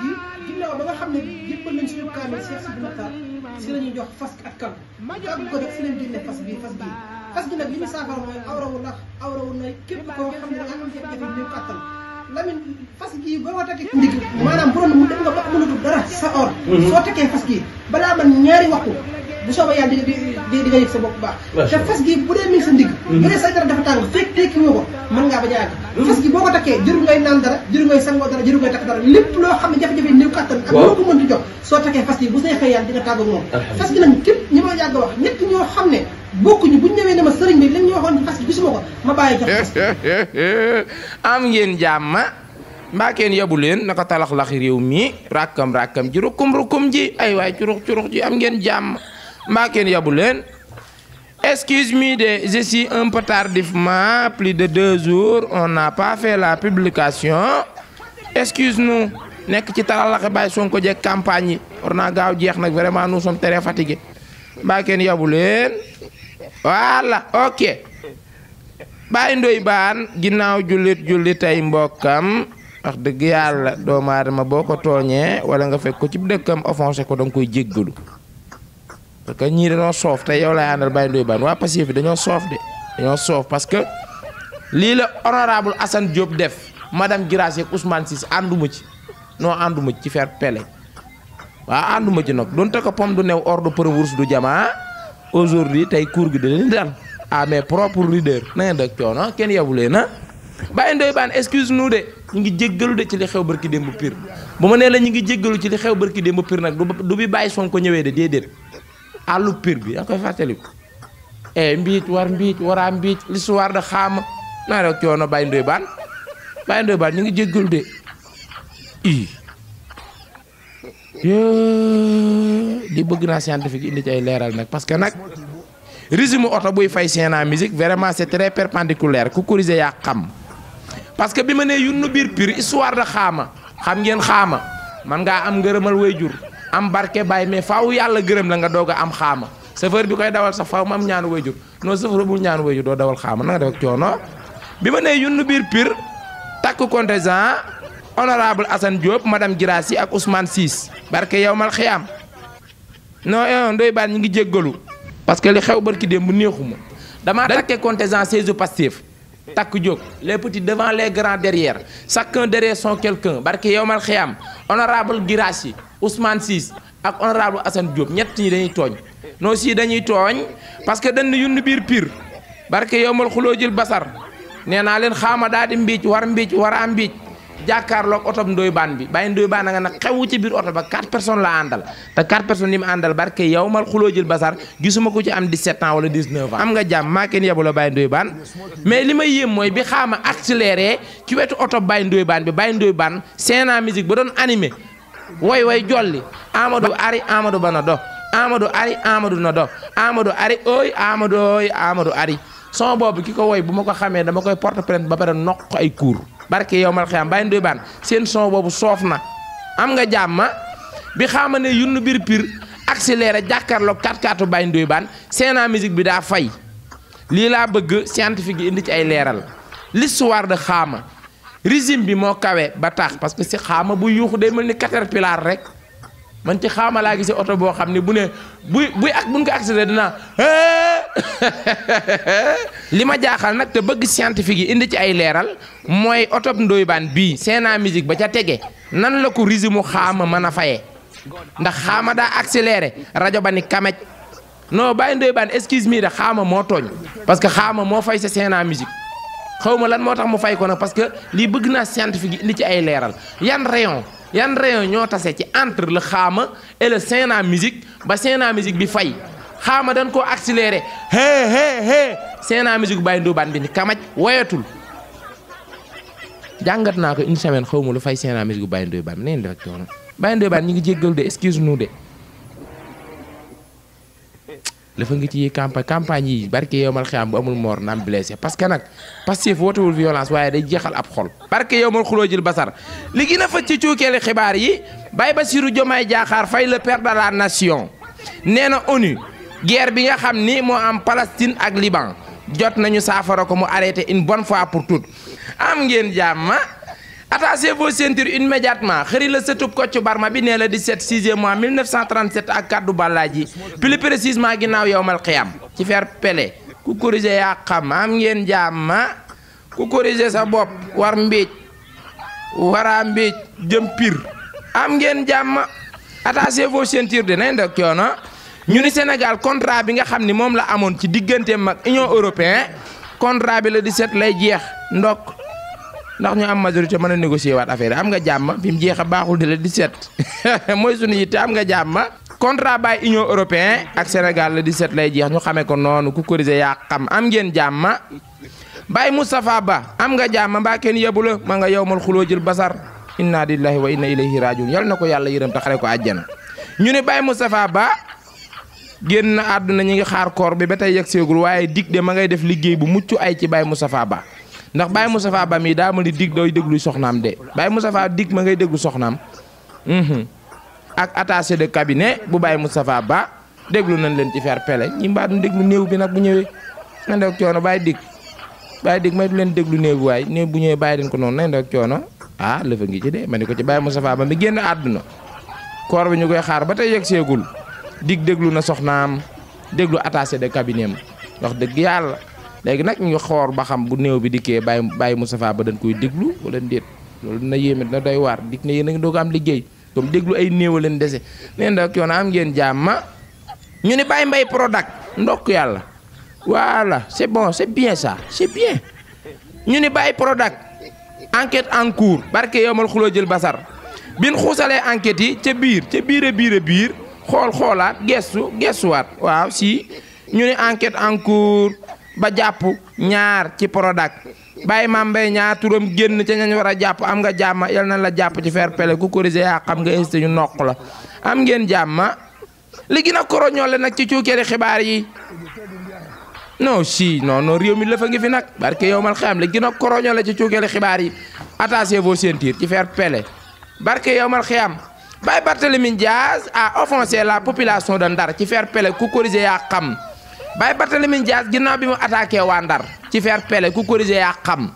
gi ginnaaw ba nga xam ne jébbal nañ suñu kaamil Cheikh Sidi Mokhtar si la ñuy jox fas ak kan kàggu ko def si leen génne fas gi nag li ñu saafara mooy awrawu ndax awrawu na képp koo xam ne da nga am jafe-jafe néew kàttan Lamine fas gi ba ma takkee ndig maanaam bu doon mu dem nga ba mënatul dara sa or soo takkee fas gi balaa man ñaari waxtu bu soobee yàlla di nga yëg sa bopp baax te fas gi bu dee mi ngi sa ndig bu dee sa dara dafa tàng fekk tekki woo ko mën ngaa bañ a àgg fas gi boo ko takkee jëru ngay naan dara jëru ngay sangoo dara jëru ngay takk dara lépp loo xam ne jafe-jafe néew kàttan ak loo ko mën di jox soo takkee fas gi bu neexee yàlla di nga tàgg moom fas gi nag képp ñi ma yàgg wax ñett ñoo xam ne bokkuñu buñ ñëwee ne ma sëriñ bi lañ ñu waxoon ci fas gi gisuma ko ma bàyyi jox fas am ngeen jàmm mbaa kenn yabu leen naka talax laxi réew mi rakkam ji rukum ji ay waay curux ji am ngeen jàmm mbaa kenn yabu leen excuse-moi je suis un peu tardivement plus de 2 jours on n'a pas fait la publication excuse-nous nekk ci talaxi Baye Sonko jeeg campagne yi war naa gaaw jeex nag vraiment nous sommes très fatigués mbaa kenn yabu leen voilà ok Baye Ndoye Bane ginnaaw jullit ay mbokkam wax dëgg yàlla doomu aadama boo ko tooñee wala nga fekk ko ci dëkkam offensé ko da nga koy jéggalu parce que ñii dañoo soof te yow lay àndal Baye Ndoye Bane waa Pastef dañoo soof dañoo soof parce que lii la honorable Assane Diop def madame Guirassy ak Ousmane Cissé ànduma ci faire pele waaw ànduma ci nag donte ko pomme du new hors de preuve du jamaa aujourd'hui tey cour gi da leen dal à mes propres leaders na ngeen dëkk coono kenn yabulee na Baye Ndoye Bane excuse nous de ñu ngi jéggalu de ci li xew barki démb pire bu ma nee la ñu ngi jéggalu ci li xew barki démb pire nag du bi Baye Sonko ñëwee de déedéet àllu pire bi da nga koy fàttaliku mbiic waraa mbiic l'histoire de xaama naa rek coono Baye Ndoye Bane ñu ngi jéggalu de di bëgg naa scientifique indi ci ay leeral nag parce que nag régime oto buy fay Sena musique vraiment c'est très perpendiculaire ku corriger yaa xam parce que bi ma nee yunnu biir pire histoire de xaama xam ngeen xaama man ngaa am ngërëmal wayjur am barke Baye mais faaw yàlla gërëm la nga doog a am xaama chauffeur bi koy dawal sax faaw mu am ñaanu wayjur non chauffeur bu ñaanu wayjur doo dawal xaama na nga def ak coono bi ma nee yunnu biir pire takk contingent honorable Assane Diop madame Guirassy ak Ousmane Cissé barke yow mal xiyaam non Ndoye Bane ñu ngi jéggalu parce que li xew barki démb bu neexuma dama takkee contingent 16 Pastef takk jóg les petits devant les grands derrière chacun derrière son quelqu'un barke yow mal xiyaam honorable Guirassy Ousmane Cissé ak honorable Assane Diop ñett ñi dañuy tooñ non si dañuy tooñ parce que dañ yunn biir pire barke yow mal xuloo jël basar nee naa leen xaama daal di mbiic war a mbiic jàkkaarloog oto Ndoye Bane bi Baye Ndoye Bane nga nag xewu ci biir oto ba 4 personnes la àndal te 4 personnes yi mu àndal barke yow mal xuloo jël basar gisuma ko ci am 17 ans wala 19 ans am nga jàmm maa kenn yebu la Baye Ndoye Bane mais li may yéem mooy bi xaama accéléré ci wetu oto Baye Ndoye Bane bi Baye Ndoye Bane Sena musique ba doon animé way jolli Amadou Ari Amadou Bana do Amadou Ari Amadou na do Amadou Ari ooy Amadou Ari son boobu ki ko woy bu ma ko xamee dama koy porte plainte ba pare noq ko ay cours barke yow mal xiyam Baye Ndoye Bane seen son boobu soof na am nga jàmma bi xaama ne yunn biir pire accéléré jàkkaarloog 4x4 Baye Ndoye Bane Sena musique bi daa fay lii laa bëgg scientifique yi indi ci ay leeral l'histoire de xaama régime bi moo kawe ba tax parce que si xaama bu yuuxu day mel ni caterpillar rek man ci xaama laa gisee oto boo xam ne bu ne buy ak buñ ko accéléré dinaa li ma jaaxal nag te bëgg scientifique yi indi ci ay leeral mooy oto Ndoye Bane bii Sena musique ba ca tege nan la ko régime xaama mën a fayee ndax xaama daa accéléré rajo ba ni kamej non Baye Ndoye Bane excuse me de xaama moo tooñ parce que xaama moo fay sa Sena musique xaw ma lan moo tax mu fay ko nag parce que lii bëgg naa scientifique yi indi ci ay leeral yan rayon ñoo tase ci entre le xaama et le Sena musique ba Sena musique bi fay xaama dañ koo accéléré Sena musique Baye Ndoye Bane bi ni kamaj woyatul jàngat naa ko une semaine xaw ma lu fay Sena musique Baye Ndoye Bane neen def ak coono Baye Ndoye Bane ñu ngi jéggal de excuse nous de dafa ngi ci campagne yi barke yow mal xiyaam bu amul mort na am blessé parce que nag Pastef wootewul violence waaye day jeexal ab xol barke yow mal xuloo jël basar li gën a fa ci cuukeeli xibaar yi Baye Bassirou Diomaye Diakhar Faye le père de la nation nee na ONU guerre bi nga xam ni moo am Palestine ak Liban jot nañu saafara ko mu arrêté une bonne fois pour toutes am ngeen jàmm attachez vos ceintures immédiatement xëri la sëtub Kocc Barma bi nee la 17 6e mois 1937 ak kaddu Ballaaji plus précisément ginnaaw yowmal xiyam ci fer pele ku corriger yaa xam am ngeen jàmm ku corriger sa bopp war mbiic wara mbiic jëm pir am ngeen jàmm attachez vos ceintures de nay ndok coono ñu ni Sénégal contrat bi nga xam ni moom la amoon ci digganteem ak Union européenne contrat bi la 17 lay jeex ndok ndax ñu am majorité mën a négocier waat affaire am nga jàmm fi mu jeex a baaxul di la 17 mooy suñu yitte am nga jàmm contrat bay Union européenne ak Sénégal le 17 lay jeex ñu xamee ko noonu ku corriger yaa xam am ngeen jàmm Baye Moustapha Ba am nga jàmm mbaa kenn yebu la ma nga yowmal xuloo jël basar inna lillahi wa inna ilayhi rajiun yal na ko yàlla yërëm te xare ko àjjana ñu ne Baye Moustapha Ba génn àdduna ñi ngi xaar koor bi ba tey yegg seegul waaye dig de ma ngay def liggéey bu mucc ay ci Baye Moustapha Ba ndax Baye Moustapha Ba mii daa ma di dig doy déglu soxnaam de Baye Moustapha dig ma ngay déglu soxnaam ak attaché de cabinet bu Baye Moustapha Ba déglu nañ leen ci fer pele ñi mbaa du déglu néew bi nag bu ñëwee nañ doog coono Baye dig may du leen déglu néew bi waaye néew bu ñëwee bàyyi leen ko noonu nañ doog coono ah lëfa ngi ci de ma ni ko ci Baye Moustapha Ba mi génn àdduna koor bi ñu koy xaar ba tey yegg seegul dig déglu na soxnaam déglu attaché de cabinet am wax dëgg yàlla léegi nag ñu xoor ba xam bu néew bi dikkee Baye Moustapha Ba dañ koy déglu wala déet loolu dina yéeme dina doy waar dik ne yéen a ngi doog am liggéey comme déglu ay néew leen dese nee na yoon am ngeen jàmm ñu ne Baye Mbaye Prodac ndokk yàlla voilà c'est bon c'est bien ça c'est bien ñu ne Baye Prodac enquête en cours barke yowmal xuloo jël basar bin xuusalee enquête yi ca biir xoolaat gestuwaat waaw si ñu ne enquête en cours ba jàpp ñaar ci Prodac Baye Mame Mbaye ñaar turam génn ca ñañ war a jàpp am nga jàmm yal na la jàpp ci fer pele ku corriger yaa xam nga insté ñu noq la am ngeen jàmm li gën a koroñoole nag ci cuukeri xibaar yi non réew mi la fa ngi fi nag barke yow mal xam li gën a koroñoole ci cuukeri xibaar yi attachez vos ceintures ci fer pele barke yow mal xiyam Baye Barthélémy Diaz a offensé la population de Ndar ci fer pele ku corriger yaa xam Baye Barthélémy Diaz ginnaaw bi mu attaqué waa Ndar ci fer pele ku corriger yaa xam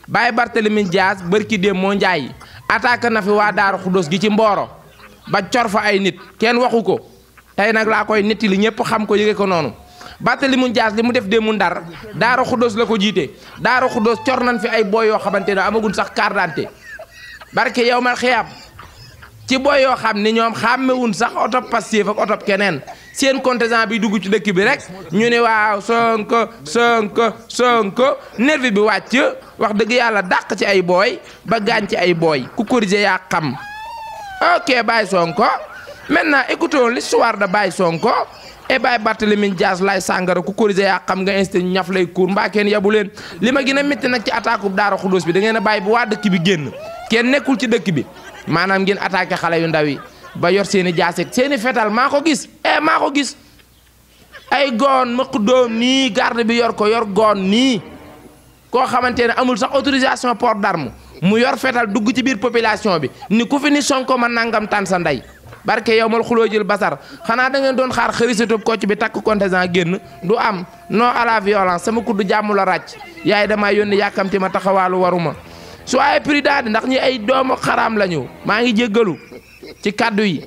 Baye Barthélémy Diaz bërki déem moo njaay attaqué na fi waa Daaru Xuddos gi ci Mboro ba cor fa ay nit kenn waxu ko tey nag laa koy netti li ñëpp xam ko yëge ko noonu Barthélémy Diaz li mu def déemu Ndar Daaru Xuddos la ko jiite Daaru Xuddos cor nañ fi ay boy yoo xamante ne amaguñ sax carte d'identité barke yow mal xiyam ci boy yoo xam ni ñoom xàmmewuñ sax oto Pastef ak oto keneen seen contingent bi dugg ci dëkk bi rek ñu ne waaw Sonko nervi bi wàcc wax dëgg yàlla dàq ci ay booy ba gaañ ci ay booy ku corriger yaa xam ok Baye Sonko maintenant écoutons l'histoire de Baye Sonko et Baye Barthélémy Diaz lay sàngara ku corriger yaa xam nga insté ñu ñaf lay kuur mbaa kenn yabu leen li ma gën a métti nag ci attaque bu Daaru Xuddoos bi da ngeen a bàyyi bu waa dëkk bi génn kenn nekkul ci dëkk bi maanaam ngeen attaqué xale yu ndaw yi ba yor seeni jaaseeg seeni fetal maa ko gis ay goon ma doom nii garde bi yor goon nii koo xamante ne amul sax autorisation port d'arme mu yor fetal dugg ci biir population bi ni ku fi ni Sonko ma nangam tan sa ndey barke yow mal xuloo jël basar xanaa da ngeen doon xaar xërisatub Kocc bi takk contingent génn du am non à la violence sama kuddu jàmm la ràcc yaay damaa yónni yàkkamti ma taxawaalu waruma soyez prudents ndax ñi ay doomu xaraam lañu maa ngi jéggalu ci kàddu yi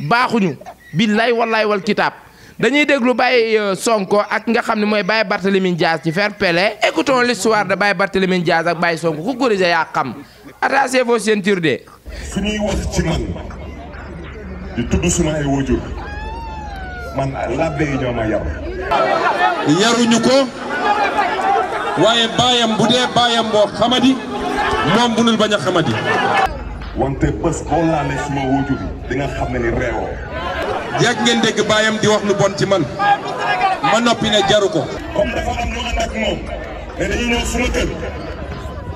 baaxuñu billaay wallaay wal kitaab dañuy déglu Baye Sonko ak nga xam ne mooy Baye Barthélémy Diaz ci fair play écoutons l'histoire de Baye Barthélémy Diaz ak Baye Sonko ku corriger yaa xam attachez vos ceintures de su ñuy wax ci man di tudd suma ay wajur man labbe yi ñoo ma yar yaruñu ko waaye baayam bu dee baayam boo xamadi moom bunul bañ a xamadi wante bés boo laalee suma wajur di nga xam ne ni réewoo yàgg ngeen dégg baayam di wax lu bon ci man ma noppi ne jaru ko comme dafa am ñu ànd ak moom mais dañu ñëw suma kër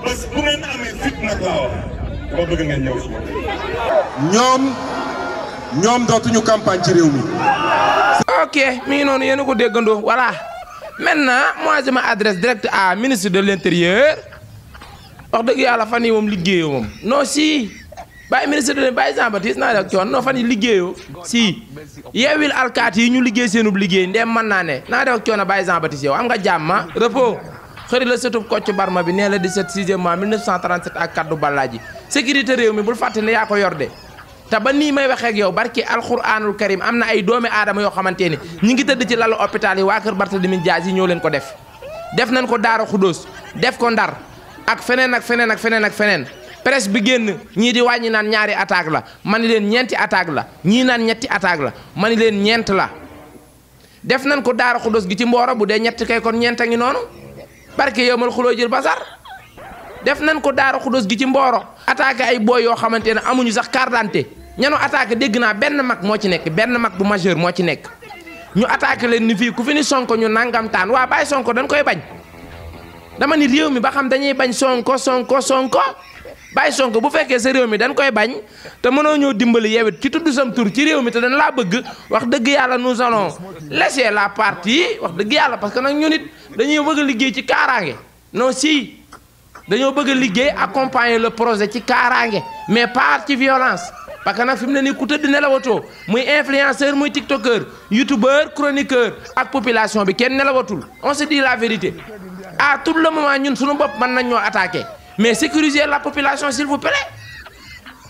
bés bu ngeen amee fit nag laa wax dama bëgg ngeen ñëw suma kër ñoom dootuñu campagne ci réew mi. ok mi ngi noonu yéen a ko déggandoo voilà maintenant moi je m'adresse direct à ministre de l'intérieur wax dëgg yàlla fan yi moom liggéeyoo moom non si bàyyi ministre de bàyyi Jean Baptiste naa def coon non fan yi liggéeyoo si yeewil alkaati yi ñu liggéey seenub liggéey ndem mën naa ne naa def coon bàyyi Jean Baptiste yow am nga jàmm repos xëri la sëtub Kocc Barma bi nee la 17 6e mois 1937 ak kaddu Ballaaji sécurité réew mi bul fàtte ne yaa ko yor de te ba nii may waxee ak yow barki alxuraanul karim am na ay doomi aadama yoo xamante ni ñi ngi tëdd ci lalu hôpital yi waa kër Barthélémy Dias yi ñoo leen ko def nañ ko Daara Xudóos def ko Ndar ak feneen ak feneen ak feneen ak feneen presse bi génn ñii di wàññi naan ñaari attaque la ma ni leen ñeenti attaque la ñii naan ñetti attaque la ma ni leen ñeent la def nañ ko Daara Xudóos gi ci Mboro bu dee ñett kay kon ñeent a ngi noonu barke yowmal xuloo jël basar def nañ ko Daara Xudóos gi ci Mboro attaqué ay booy yoo xamante ne amuñu sax carte d'identité ñanu attaqué dégg naa benn mag moo ci nekk benn mag bu majeur moo ci nekk ñu attaqué leen ni fii ku fi ni Sonko ñu nangam taan waa bàyyi Sonko dañ koy bañ dama ni réew mi ba xam dañuy bañ Sonko bàyyi Sonko bu fekkee sa réew mi dañ koy bañ te mënoo ñoo dimbali yewit ci tudd sam tur ci réew mi te dañ laa bëgg wax dëgg yàlla nous allons laisser la partie wax dëgg yàlla parce que nag ñun it dañuy bëgg a liggéey ci kaaraange non si dañoo bëgg a liggéey accompagner le projet ci kaaraange mais pas ci violence parce que nag fi mu ne nii ku tëdd nelawatoo muy influenceur muy tiktokeur youtubeur chroniqueur ak population bi kenn nelawatul on se dit la vérité à tout le moment ñun suñu bopp mën nañ ñoo attaquer mais sécuriser la population s'il vous plaît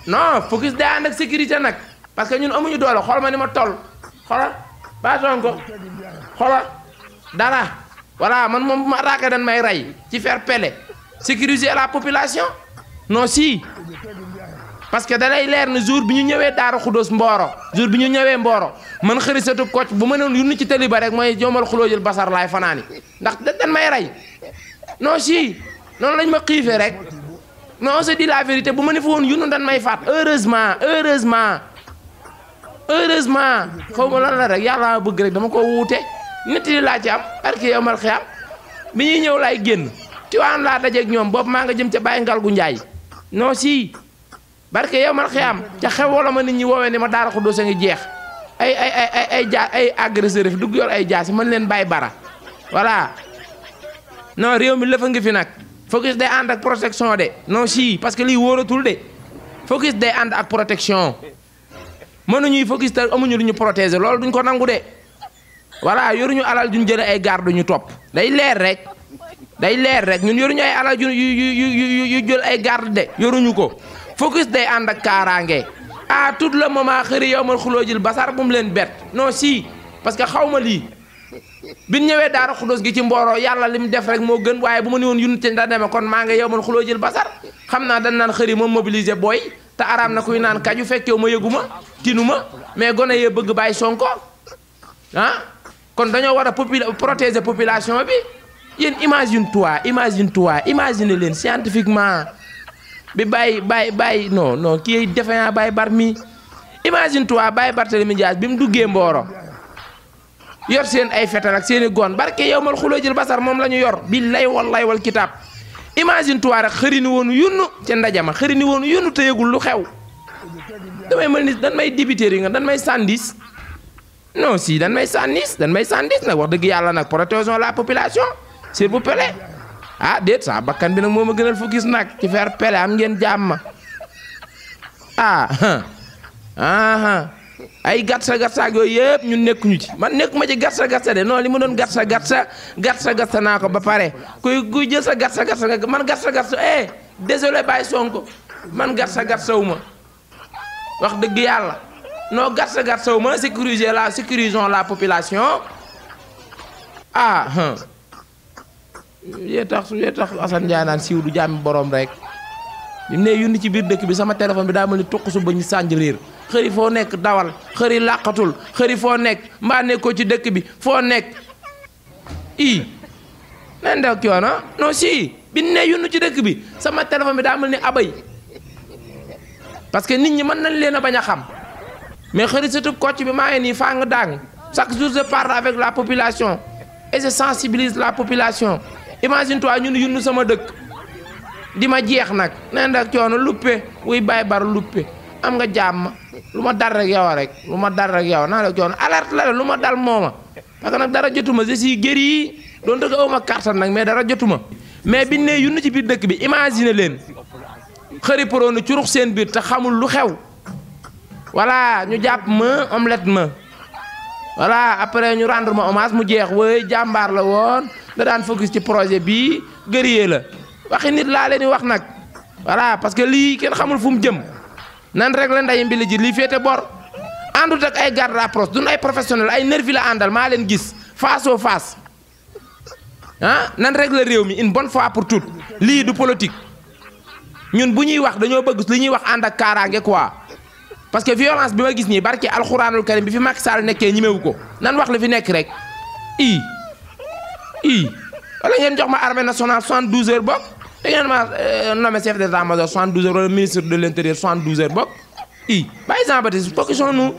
non focus day ànd ak sécurité nag parce que ñun amuñu doole xool ma ni ma toll xoolal ba Sonko xoolal dara voilà man moom bu ma attaqué dañ may rey ci faire pele sécuriser la population non si parce que da lay leer ne jour bi ñu ñëwee Daara Xudóos Mboro jour bi ñu ñëwee Mboro man xëri satub Kocc bu ma noon yunni ci tali ba rek mooy jomal xuloo jël basar laay fanaani ndax dañ may rey non si noonu lañ ma xiifee rek mais on se dit la vérité bu ma ne fa woon yunnu dañ may faat heureusement xaw ma lan la rek yàlla bëgg rek dama ko wuute nit yi laa ci am parce que yow mal xiyam bi ñuy ñëw laay génn Tiwaawan laa dajeeg ñoom boobu maa nga jëm ca Baye Ngalgu Njaay non si barke yow mal xiyam ca xew wala ma nit ñi woowee ni ma Daara Xudóos a ngi jeex ay agresseur fi dugg yor ay jaasi mën leen bàyyi bara voilà non réew mi lëfa ngi fi nag focus day ànd ak protection de non si parce que lii wóoratul de focus day ànd ak protection mënuñuy focus te amuñu lu ñu protéger loolu duñ ko nangu de voilà yoruñu alal duñ jële ay garde ñu topp day leer rek ñun yoruñu ay alal yu jël ay garde de yoruñu ko focus day ànd ak kaaraange à tout le moment xëri yow mal xuloo jël basar bu mu leen bett non si parce que xaw ma lii bi ñu ñëwee Daara Xudóos gi ci Mboro yàlla li mu def rek moo gën waaye bu ma ne woon yunute da demee kon maa nga yow man xuloo jël basar xam naa dañ naan xëri ma mobiliser booy te araam na kuy naan kaju fekkew ma yëgu ma tinu ma mais gone yee bëgg bàyyi Sonko ah kon dañoo war a protéger population bi yéen imagine leen scientifiquement bi bàyyi non kii defeyaa bàyyi bar mi imagine toi bàyyi Barthélémy Dias bi mu duggee Mboro yor seen ay fetal ak seeni goon barke yow mal xuloo jël basar moom la ñu yor billahi wallahi wal kitaab imagine toi rek xëri ni woonu yunnu ca ndajama xëri ni woonu yunnu te yëgul lu xew damay mel ni dan may débiter yi nga dan may sandis non si dan may sandis nag wax dëgg yàlla nag protégeons la population s'il vous plaît ah déet sa bakkan bi nag moo ma gënal focus nag ci faire pele am ngeen jàmm ay gatsa yooyu yëpp ñun nekkuñu ci man nekkuma ci gatsa de non li ma doon gatsa naa ko ba pare kuy jël sa gatsa nga man gatsa désolé Baye Sonko man gatsa wu ma wax dëgg yàlla non gatsa wu ma sécurisons la population yee tax Assane Ndiaye naan siiw du jàmmi borom rek bi mu ne yundi ci biir dëkk bi sama téléphone bi daa mel ni tuq su bañ sànj réer xëri foo nekk dawal xëri làqatul xëri foo nekk mbaa nekkoo ci dëkk bi foo nekk nan ndew kioona non si bi ne yundu ci dëkk bi sama téléphone bi daa mel ni abay parce que nit ñi mën nañ leen a bañ a xam mais xëri surtout Kocc bi maa ngi nii faa nga daang chaque jour je parle avec la population et je sensibilise la population imagine toi ñun yundu sama dëkk di ma jeex nag nan ndew kioona luppe wuy bàyyi bar luppe am nga jàmm lu ma dal rek yow naa la joon alerte la lu ma dal mooma parce que nag dara jotuma je suis guéri doon dëgg awma kàttan nag mais dara jotuma mais biñ ne yunn ci biir dëkk bi imagine leen xëri poroonu curux seen biir te xamul lu xew voilà ñu jàpp ma omelette ma voilà après ñu rendre ma hommage mu jeex woy jàmbaar la woon da daan focus ci projet bii guerrier la waxi nit laa leen di wax nag voilà parce que lii kenn xamul fu mu jëm nan rek la nday mbili ji lii féete bor àndut ak ay garde rapproche duñ ay professionnel ay nervi la àndal maa leen gis face au face ah nan rek la réew mi une bonne fois pour toutes lii du politique ñun bu ñuy wax dañoo bëgg li ñuy wax ànd ak kaaraange quoi parce que violence bi ma gis nii barki alxuraanul karim bi fi Macky Sall nekkee ñemewu ko nan wax li fi nekk rek wala ngeen jox ma armée nationale 72 heures bokk da ngeen ma nommé chef d'état-major 72 heures wala ministre de l'intérieur 72 heures bokk bàyyi Jean-Baptiste focusons-nous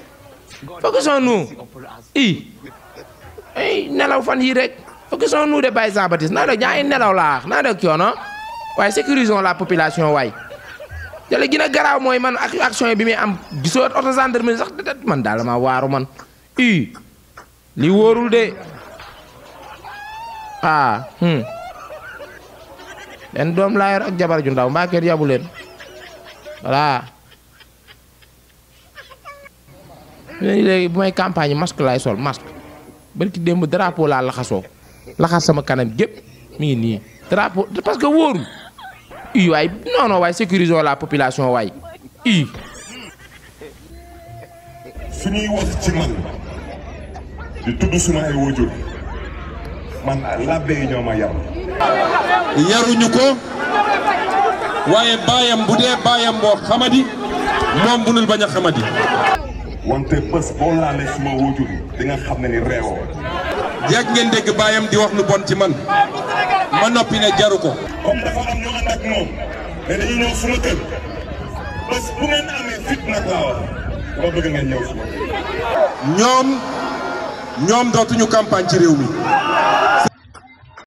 ay nelaw fan yii rek focusons-nous de bàyyi Jean-Baptiste naa doon ñaari nelaw laa naa doon coono waaye sécurisons la population waay jële gën a garaaw mooy man ak action bi muy am gisoo auto gendarmerie sax man daal ma waaru man li wóorul de leen doom laa yor ak jabar ju ndaw mbaa kër yabu leen voilà léegi bu may campagne masque laay sol masque barki démb drapeau laa laxasoo laxas sama kanam gépp mi ngi nii drapeau parce que wóorul waay non waay sécurisons la population waay su ñuy wax ci man di tudd suma ay wóojur man labbe yi ñoo ma yar yaruñu ko waaye baayam bu dee baayam boo xamadi moom bunul bañ a xamadi wante bés boo laalee suma wóojur di nga xam ne ni réewoo yàgg ngeen dégg baayam di wax lu bon ci man ma noppi ne jaru ko comme dafa am ñu ànd ak moom mais dañuy ñëw suma kër bés bu ngeen amee fit nag laa wax dama bëgg ngeen ñëw suma kër ñoom dootuñu campagne ci réew mi